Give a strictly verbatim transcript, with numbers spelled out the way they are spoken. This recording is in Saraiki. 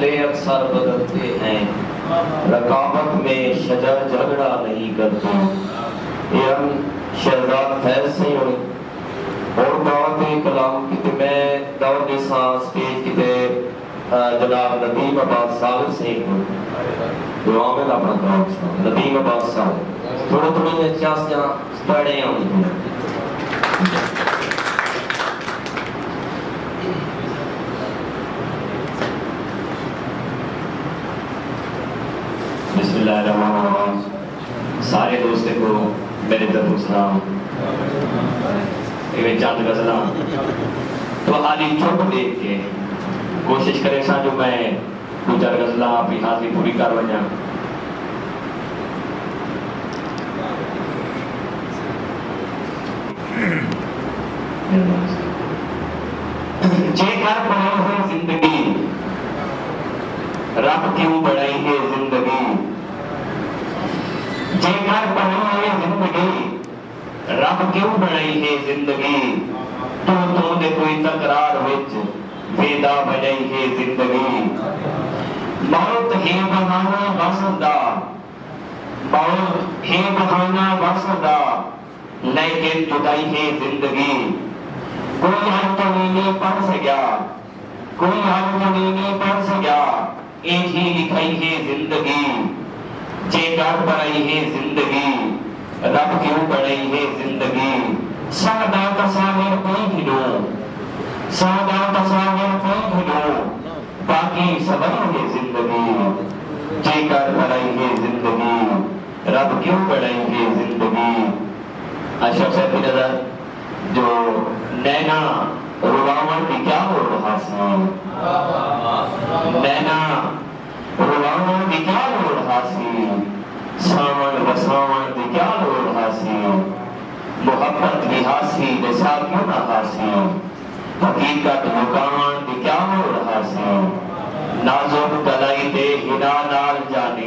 اکثر بدلتے ہیں، رقابت میں شجر جھگڑا نہیں کرتے۔ اے ہن شہزاد فیض سئیں ہوݨی۔ ہݨ دعوت کلام کیتے میں دعوت ݙیساں سٹیج کیتے، آ، جناب ندیم عباس صابر سئیں کوں۔ دعا میں اپݨا کلام سݨا۔ ندیم عباس صاحب، تھوڑے تھوڑے جیہے چس دیاں سپیڑیں ہوندیاں۔ بسم اللہ الرحمن الرحیم۔ سارے دوستیں کو میرے طرفوں سلام۔ ایویں چند غزلاں تہاݙی چپ ݙیکھ کے کوشش کریساں جو میں ݙو چار غزلاں اپݨی حاضری پوری کر ونڄاں۔ جے کر بݨائی ہے زندگی، رب کیوں بݨائی ہے زندگی؟ جے کر بݨائی ہے زندگی، رب کیوں بݨائی ہے زندگی؟ توں توں دے کوئی تکرار وچ ویندا ونڄائی ہے زندگی۔ موت ہے بہانہ وصل دا، موت ہے بہانہ وصل دا، لیکن جدائی ہے زندگی۔ کوئی اڄ تاں نی پڑھ سڳیا، کوئی اڄ تاں نی پڑھ سڳیا، ایجھی لکھائی ہے زندگی۔ جے کر بݨائی ہے زندگی، رب کیوں بݨائی ہے زندگی؟ ساہ دا تصاویر پئی گھنوں، ساہ دا تصاویر پئی گھنوں، باقی سوئی ہے زندگی۔ جے کر بݨائی ہے زندگی، رب کیوں بݨائی ہے زندگی؟ اشرف صاحب دی نظر جو نینا رلاوݨ دی کیا لوڑ ہاسی، نینا رلاوݨ دی کیا لوڑ ہاسی، ساوݨ وساوݨ دی کیا لوڑ ہاسی، محبت وی ہاسی ݙسا کیوں نہ ہاسی، حقیقت لکاوݨ دی کیا لوڑ ہاسی، نازک کلائی تے حنا نال